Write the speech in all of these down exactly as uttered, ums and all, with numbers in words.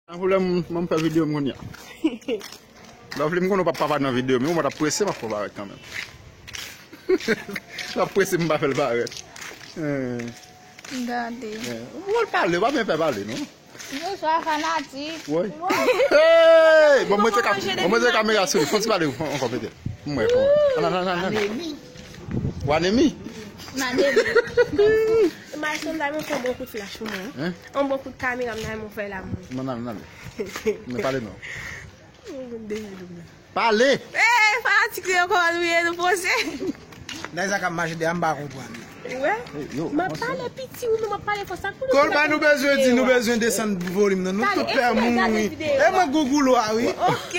Nan pwoblèm, mwen m fè videyo m kounye a. Lovely, m konnen w p ap pa parèt nan videyo, men ou mwen t ap prese, m ap fè w parèt kanmenm. L ap prese m pa fè l parèt. Eh. Gade. Eh. Ou pale, w pa byen fè pale, non? Bonswa, fanatik. Woy. Hey! Bon, mwen te ka, bon, mwen te kamera sou li. Fon ti pale ankò petèt. Mwen, fon. Nan, nan, nan, nan. Anemi. Ou anemi? Anemi. Mason la, mwen fè yon bon kout flash pou mwen. Hein? Yon bon kout kamera, m nan mwen fè la, mwen. Non, non, non. Mwen pale non. Mwen deja dou la. Pale! Eh, fanatik yo, kòman nou ye, nou poze? Nèg sa k ap mache dèyè m pa konprann. Wè? M ap pale piti, wi, men m ap pale fò, sa k pou nou... Kolba, nou bezwen di, nou bezwen desann volim nan. Nou tout pè mouri. E mwen gougoulou a, wi. Ok.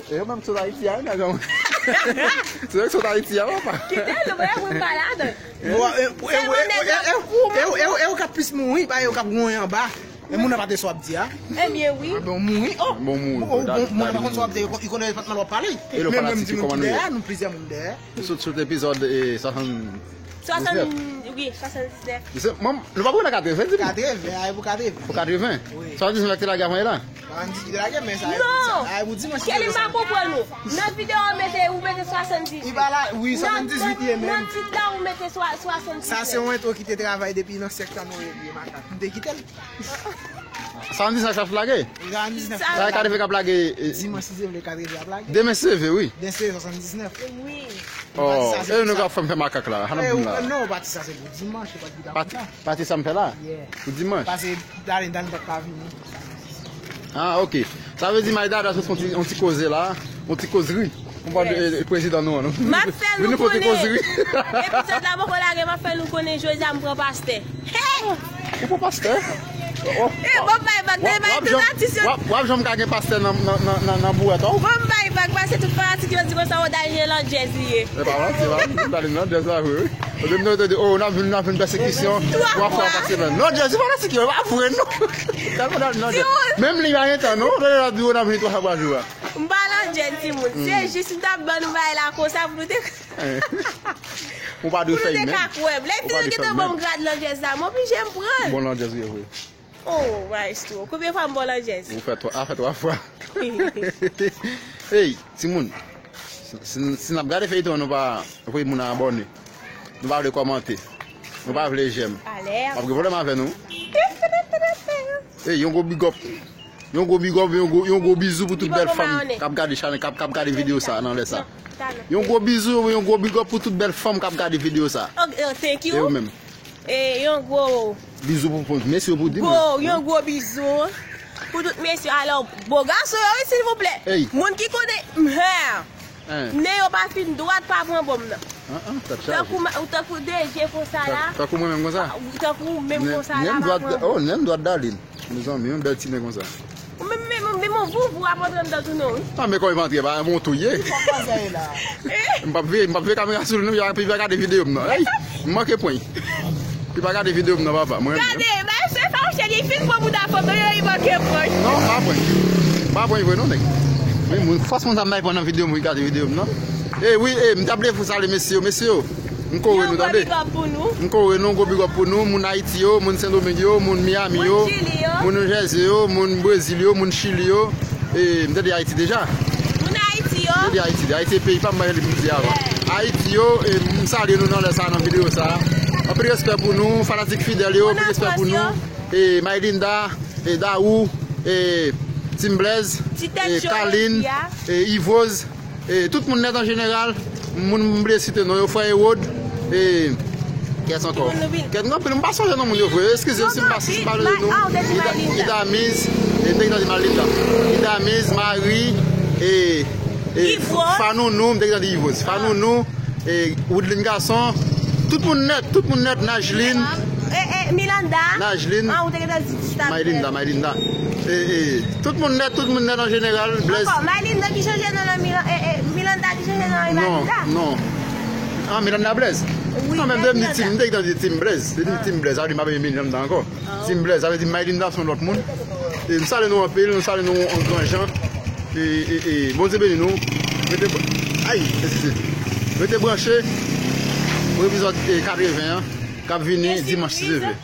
E yo menm sot Ayiti a, wi, nèg an. Se yo k sot Ayiti a, papa. Kite nou, men mwen pa ladan. E yo k ap plis mouri, pa yo k ap gonyen anba. E moun nan pa te sa w ap di a. Ebyen, wi. Bon, mouri. Oh. Bon, mouri. Moun nan pa konn sa w ap di, li konnen pa t mal w ap pale. E lè fanatik yo, kòman nou ye? Nou plizyè moun dèyè. Sot, sot epizòd, eh, swasann... Swasann, wi, swasanndiznèf. Mwen, nou pa pou nan katreven, di m. Katreven, a, e pou katreven. Pou katreven? Wi. Swasandiznèf ki te lage avan e la? Swasandiznèf ki te lage, men sa, non! Sa, a, e pou dimanch. Kelly, m pa konprann ou. Nan videyo a, ou mete, ou mete swasanndizuit. Li pa la, wi, swasanndizuit li ye menm. Nan tit la, ou mete swa-, swasanndiznèf. Sa se yon entwo ki te travay depi nan syèk sa nou ye, vye makak. M te kite l. Swasandiznèf k ap lage? Swasandiznèf. Sa e katreven k ap lage, eh, dimanch, si Dye vle, katreven ap lage. Demen si Dye vle, wi. Demen si Dye vle, swasandiznèf. Wi. Oh, e nou k ap fè m fè makak la. Non, pati sa se pou dimanch, se pa ki ta konsa. Pati sa m fè la? Yeah. Pou dimanch? Pase Darlene, Darlene pa t ka vini. Ah, ok. Sa vle di, Maïda, la, se yon ti, yon ti koze la, yon ti kozri. Konprann, eh, prezidan nou an, non? M ap fè nou konnen. Epizòd la poko lage, m ap fè nou konnen jodi a m pran pastè. Hey! Ou pran pastè? Oh. Eh, bon, bay bak, bay tout atis yo. W ap, w ap janm ka gen pastè nan, nan, nan, nan, nan bouwèt, oh. Bon, bay bak, pase tout fanatik yo di konsa, oh, Darlene Landjèz li ye. E pa manti, e pa manti, Darlene Landjèz la vre, wi. Ou te mete, te di, oh, n ap vin, n ap vin pèsekisyon. Twa fwa pa semèn. Landjèz, se fanatik yo, e pa vre, non. Tèlman Darlene Landjèz. Menm li pa gen tan, non. Lè l ap di, oh, n ap vin twa fwa pa jou a. M pa Landjèz, timoun. Se jis m t ap ban nou bagay la konsa pou nou te... Ou pa dwe fè l menm. Pou nou te ka kwè m. Lè fi yo gentan ban m grad Landjèz la, m oblije m pran l. Bon Landjèz ou ye vre. Oh, maestro. Konbyen fwa m ba w Landjèz? Ou fè twa, a fè twa fwa. Hey, timoun. Si, si, si n ap gade feyton, nou pa voye moun abòne. Nou pa vle kòmante. Nou pa vle jèm. Alè. M ap gen pwoblèm avè nou. Hey, yon gwo big up. Yon gwo big up, yon gwo, yon gwo bizou pou tout bèl fanm k ap gade chanèl, k ap, k ap gade videyo sa nan lè sa. Yon gwo bizou, yon gwo big up pou tout bèl fanm k ap gade videyo sa. Oh, oh, thank you. E ou menm? E yon gwo bizou pou, pou mesye yo pou di mwen. Gwo, yon gwo bizou pou tout mesye. Alò, bo gason yo, wi, silvouplè. Hey. Moun ki konnen, mè. Hein. Nen yo pa fin dwat, pa pran bonm nan. Ah, ah, tèt chaje. Tankou ma-, ou tankou D J konsa la. Tankou mwen menm konsa? Tankou ou menm konsa la, pa pran bonm. Oh, nen m dwat Darlene. Mezanmi, yon bèl ti nen konsa. Ou menm, menm, menm yon vouvou ap antre anndan tou non, wi. Ah, men kòman antre, pa yon tou ye. M p ap veye, m p ap veye kamera sou li non, epi pa gade videyo m nan. Ey, m manke pwen. Li pa gade videyo m nan, papa. Mwen menm. Gade, ba se fawouche li fin pran bouda fanm nan, yo, li manke prank. Non, pa prank. Pa prank vre non, nèg. Men moun, fòs moun sa m bay pran nan videyo m, wi, gade videyo m nan. E wi, e, m ta vle fè salye mesye yo, mesye yo. M kore nou, tande. Yon gwo big up pou nou. M kore nou, gwo big up pou nou, moun Ayiti yo, moun Sendomeng yo, moun Miami yo, moun New Jersey yo, moun Brezil yo, moun Chili yo. E, m tande Ayiti deja. Moun Ayiti yo. M tande Ayiti, Ayiti se peyi pa m, m pa gen li pou m di avan. Ayiti yo, e, m salye nou nan lè sa, nan videyo sa. Anpil respè pou nou, fanatik fidèl yo, anpil respè pou nou. E, Mylinda, e, Daou, e, Team Blaze, e, Kalin, e, Ivoz, e, tout moun nèt an jeneral, moun m bliye site non yo, frè Ewod, e, kiyès ankò? Kèt anpil, m pa sonje non moun yo vre, eskize m si m pa, si m pa rele nou. Ida, Idamiz, e, m te gentan di Malinda. Idamiz, Mari, e, e, Fanounou, m te gentan di Ivoz. Fanounou, e, Woodline Gason, tout moun nèt, tout moun nèt, Najlin. E, e, Milanda. Najlin. Ah, ou te gentan di, di sa. Mylinda, Mylinda. E, e, tout moun nèt, tout moun nèt an jeneral, Blaze. Ankò, Mylinda ki chanje non nan Milan-, e, e, Milanda ki chanje non nan Mylinda. Non, non. Ah, Milanda Blaze? Wi, non, men m te di Team, m te gentan di Team Blaze. M te di Team Blaze, sa vle di m pa renmen Milanda ankò. Team Blaze, sa vle di Mylinda se yon lòt moun. E m salye nou anpil, nou salye nou an gran jan. E, e, e, Bondye beni nou. Rete, ay, eskize. Rete branche pou epizòd, e, katreven an, k ap vini dimanch, si Dye vle.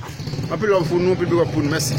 Anpil love pou nou, anpil big up pou nou. Mèsi.